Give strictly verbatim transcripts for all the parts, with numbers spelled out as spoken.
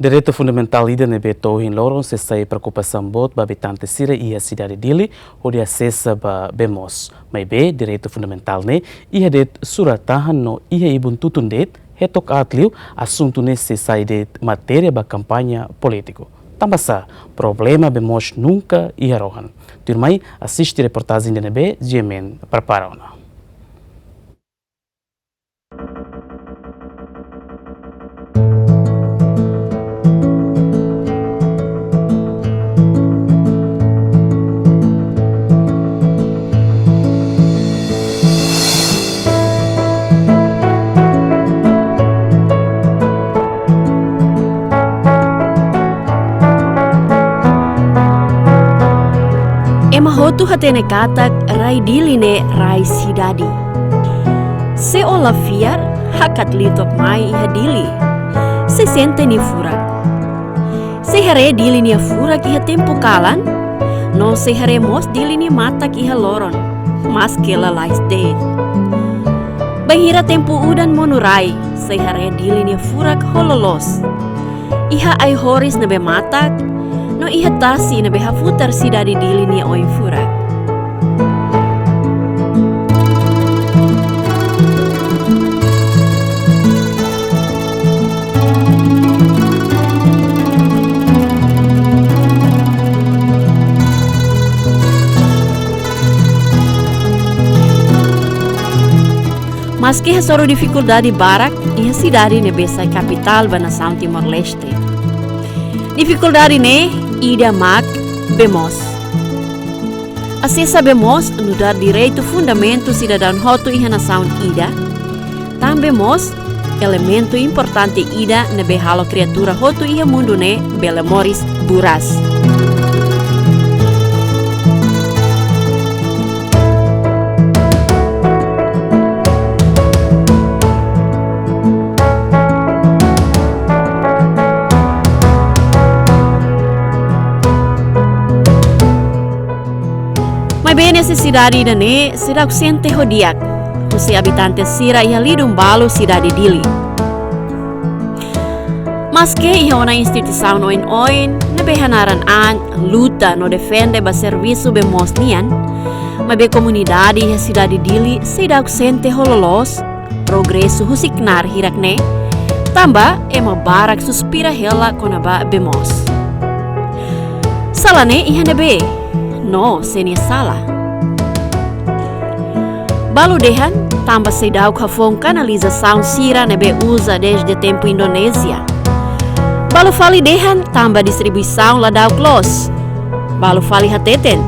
Direitu fundamentál ida ne'ebé to'o ohin loron sei sai preokupasaun boot ba abitante sira iha sidade Dili, hodi asesa ba bee moos. Maibé direitu fundamentál ne'e iha de'it surat-tahan no iha ibun tutun de'it, hetok aat liu asuntu ne'e sei sai de'it matéria ba kampaña polítiku. Tanba sá, problema bee moos nunka iha rohan. Tuirmai, asiste reportajen ida ne'ebé GMN prepara ona. Ema hotu hatene katak rai Dili ne'e rai sidade. Se ó la fiar, hakat liu to'o mai iha Dili. Sei sente nia furak. Sei haree Dili nia furak iha tempu kalan, no sei haree mós Dili nia matak iha loron, maske lalais de'it. Bainhira tempu udan monu rai, sei haree Dili nia furak ho loloos. Iha ai-horis ne'ebé matak, no iha tasi ne'ebé hafutar sidade Dili nia oin furak. Maske hasoru difikuldade barak iha sidade ne'ebé sai kapitál ba nasaun Timor-Leste. Difikuldade ne'e ida mak bee moos. Asesa bee moos nu'udar direitu fundamentu sidadaun hotu iha nasaun ida. Tan bee moos elementu importante ida ne'ebé halo kriatura hotu iha mundu ne'e bele moris buras. Maibé nesesidade ida-ne'e seidauk sente ho di'ak husi abitante sira iha lidun balu sidade Dili. Maske iha ona instituisaun oin-oin ne'ebé hanaran an luta no defende ba servisu bee moos nian, maibé komunidade iha sidade Dili seidauk sente ho loloos progresu husi knaar hirak-ne'e, tanba ema barak suspira hela kona-ba bee moos. Sala ne'e iha ne'ebé? No sé nia sala? Balu dehan tanba seidauk hafoun kanalizasaun sira ne'ebé uza dezde tempu Indonézia. Balu fali dehan tanba distribuisaun ladauk loos. Balu fali hateten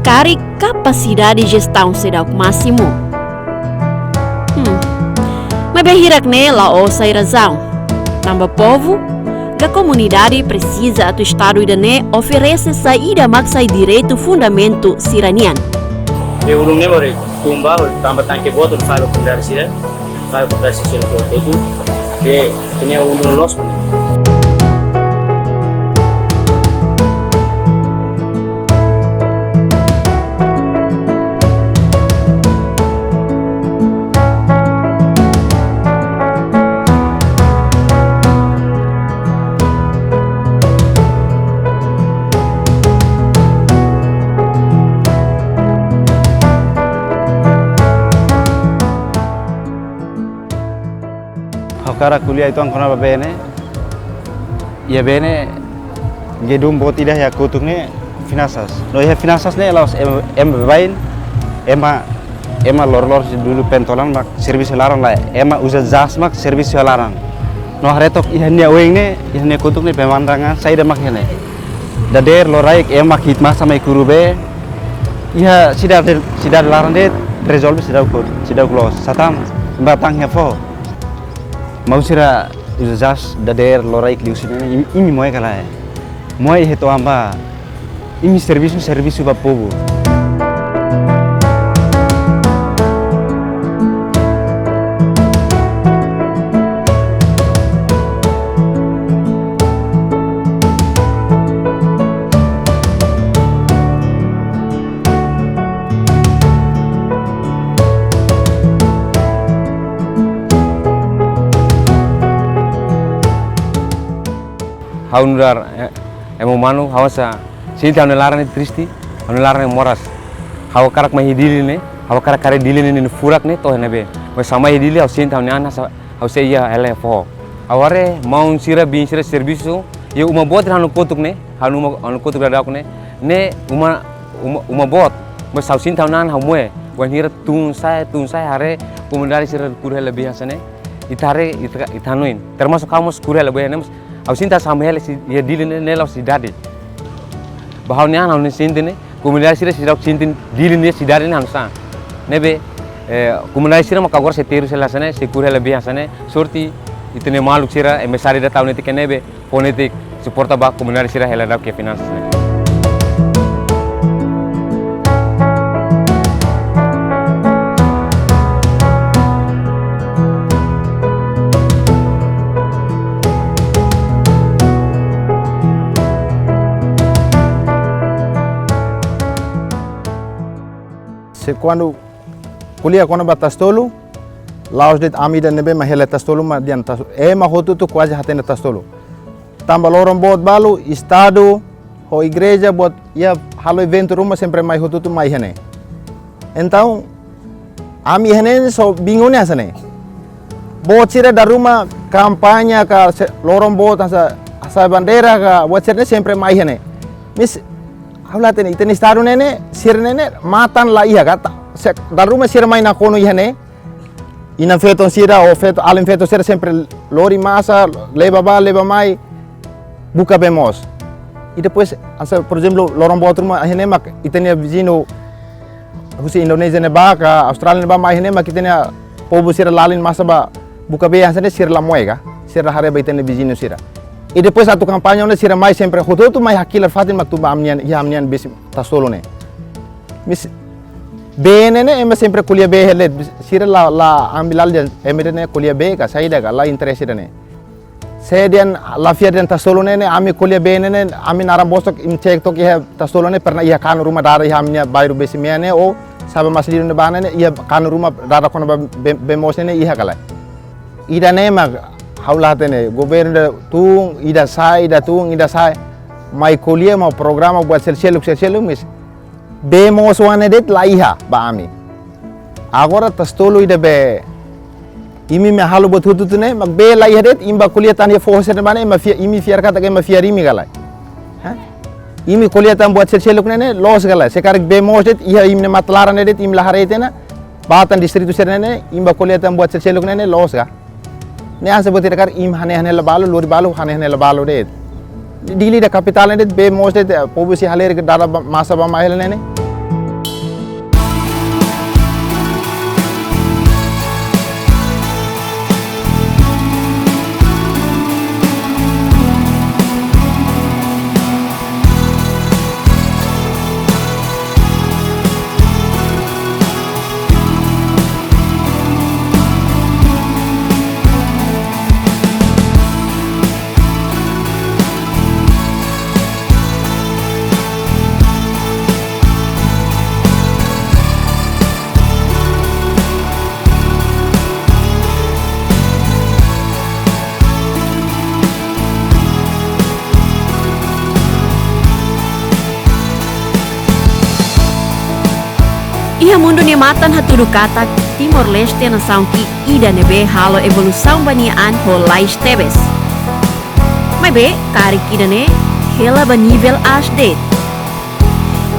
karik kapasidade jestaun seidauk másimu. Hmm. Maibé hirak-ne'e la'ós sai razaun. Tanba povu ka komunidade presiza atu Estadu ida-ne'e oferese saida mak sai direitu fundamentu sira-nian. Be ulun ne'e baru tumba, tanba tanke boot, fali komunidade sira, fali komunidade sira hotu-hotu. Be, nia ulun loos. Ha'u hakarak ko'alia uitoan kona-ba bee ne'e. Iha bee ne'e gedung boot ida iha kotuk ne'e finansas. No iha finansas ne'e la'ós ema, ema baibain, ema, ema loroloron dulu pentolan mak servisu iha laran lae. Ema uza jas mak servisu iha laran. No haree took iha nia oin ne'e, iha nia kotuk ne'e pemandangan saida mak iha ne'e. Dadeer loraik ema ki'ik masa mai kuru bee. Iha sidade, sidade laran de'it rezolve seidauk, seidauk loos. Sá tan, jembatang iha foho. Maun sira uza jas dadeer loraik liu sira-ne'e, imi, imi moe ka lae? Moe hetan ba, imi servisu, servisu ba povu. Ha'u nu'udar, eh, ema umanu, ha'u hanesan sente ha'u-nia laran ne'e triste, ha'u-nia laran ne'e moras. Ha'u hakarak mai iha Dili ne'e, ha'u hakarak haree Dili ne'e nia furak ne'e to'o iha ne'ebé. Mas ha'u mai iha Dili, ha'u sente ha'u-nia an hanesan, ha'u sei iha hela foho. Ha'u haree maun sira, biin sira servisu iha uma boot ida ha'u-nia kotuk ne'e, ha'u-nia uma, ha'u-nia kotuk daudauk ne'e, ne'e uma, uma, uma boot. Mas ha'u sente ha'u-nia an ha'u moe, wainhira tun sa'e, tun sa'e haree komunidade sira kuru hela bee hanesan ne'e, ita haree, ita, ita hanoin. Termasuk ha'u mós kuru hela bee ne'e, mas ha'u sente hanesan ha'u hela si-, iha Dili ne'e, ne'e la'ós sidade. Ba ha'u-nia an, ha'u-nia sente ne'e, komunidade sira seidauk sente Dili ne'e sidade ne'e hanesan. Ne'ebé, eh, komunidade sira mak agora sei terus hela hanesan ne'e, sei kuru hela bee hanesan ne'e, sorte ita-nia maluk sira, M S R ida tau netik iha ne'ebé, fó netik suporta ba komunidade sira hela daudauk iha finansas ne'e. Se kuandu ko'alia kona-ba Tasi Tolu, la'ós de'it ami ida ne'ebé mak hela Tasi Tolu mak dehan Tasi-, ema hotu-hotu kuaze hatene Tasi Tolu. Tanba loron boot balu, estadu, ho igreja, buat iha halo eventu ruma sempre mai hotu-hotu mai iha ne'e. Entaun, ami iha ne'e só bingung ne'e hanesan ne'e. Boot sira dala ruma kampaña ka se-, loron boot hanesan, hasa'e bandeira ka, buat sira ne'e sempre mai iha ne'e. Mas, ha'u la hatene, ita-nia estadu ne'e ne'e, sira ne'e ne'e, matan la iha ka, ta-, se-, dala ruma sira mai nakonu iha ne'e, inan-feton sira, ou feto, alin-feton sira sempre lori masa, leba bá, leba mai, buka bee moos. I depois, hanesan, por ezemplu, loron boot ruma, iha ne'e mak, ita-nia viziñu, husi Indonézia ne'ebá ka, Austrália ne'ebá mai iha ne'e mak, ita-nia povu sira lalin masa bá, buka bee hanesan ne'e sira la moe ka, sira la haree ba ita-nia viziñu sira. I depois atu kampaña ona sira mai sempre hotu-hotu mai hakilar fatin mak tun ba ami-nian, iha ami-nian bee Tasi Tolu ne'e. Mas bee ne'e ne'e, ema sempre ko'alia bee hela de'it, sira la, la ambil alih dehan, ema ida ne'e ko'alia bee ka, saida ka, la interese ida ne'e. Se dehan, la fiar dehan Tasi Tolu ne'e ne'e, ami ko'alia bee ne'e ne'e, ami naran bosok, imi cek took iha Tasi Tolu ne'e, pernah iha kanu ruma dada iha ami-nia bairru Besi Mean ne'e, ou Sabah Masliru ne'ebá ne'e ne'e, iha kanu ruma dada kona-ba bee, bee moos ne'e ne'e, iha ka lae. Ida ne'e mak, ha'u la hatene, governu ida tun, ida sa'e, ida tun, ida sa'e. Mai ko'alia, mai programa, buat sel-, seluk, sel-, seluk, mas bee moos oan ne'e de'it la iha ba ami. Agora Tasi Tolu ida be imi mak halo buat hotu-hotu ne'e, mak bee la iha de'it, imi bá ko'alia tan iha foho sira ne'ebá ne'e, ema fiar, imi fiar katak ema fiar imi ka lae. Hah? Imi ko'alia tan buat sel-, seluk ne'e ne'e, loos ka lae. Se karik bee moos de'it, iha imi-nia matan laran ne'e de'it, imi la haree tiha ona, bá tan distritu sira ne'e ne'e, imi bá ko'alia tan buat sel-, seluk ne'e ne'e, loos ka. Ne'e hanesan buat ida karik imi hanehan hela balu, lori balu, hanehan hela balu de'it. Dili ida kapitál ne'e de'it, bee moos de'it, povu sei halerik dada bá, masa bá mai hela ne'e ne'e. Iha mundu nia matan hatudu katak Timor-Leste nasaun ki'ik ida ne'ebé halo evolusaun ba nia an ho lais tebes. Maibé, karik ida-ne'e hela ba nivel aas de'it.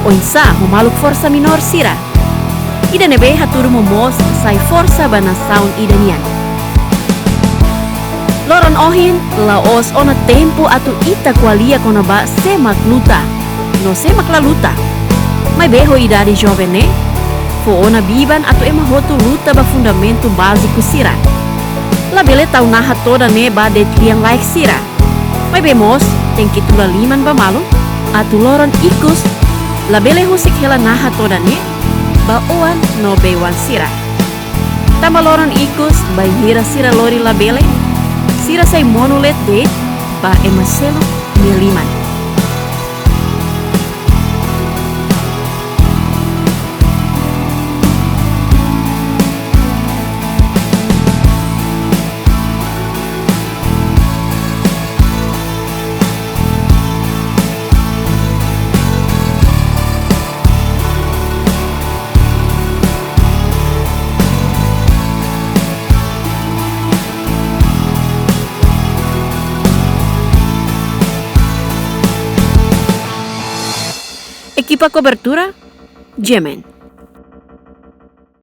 Oinsá ho maluk forsa menór sira, ida ne'ebé hatudu momoos sai forsa ba nasaun ida nian. Loron ohin, la'ós ona tempu atu ita ko'alia kona-ba sé mak luta no sé mak la luta. Maibé ho idade joven ne'e, fó ona biban atu ema hotu luta ba fundamentu báziku sira. Labele tau naha todan ne'e ba de'it lian-laek sira. Maibé mós, tenke tula liman ba malu, atu loron ikus, labele husik hela naha todan ne'e ba oan no bei-oan sira. Tanba loron ikus, bainhira sira lori labele, sira sei monu leet de'it ba ema seluk nia liman. I pa kobertura, Gemen.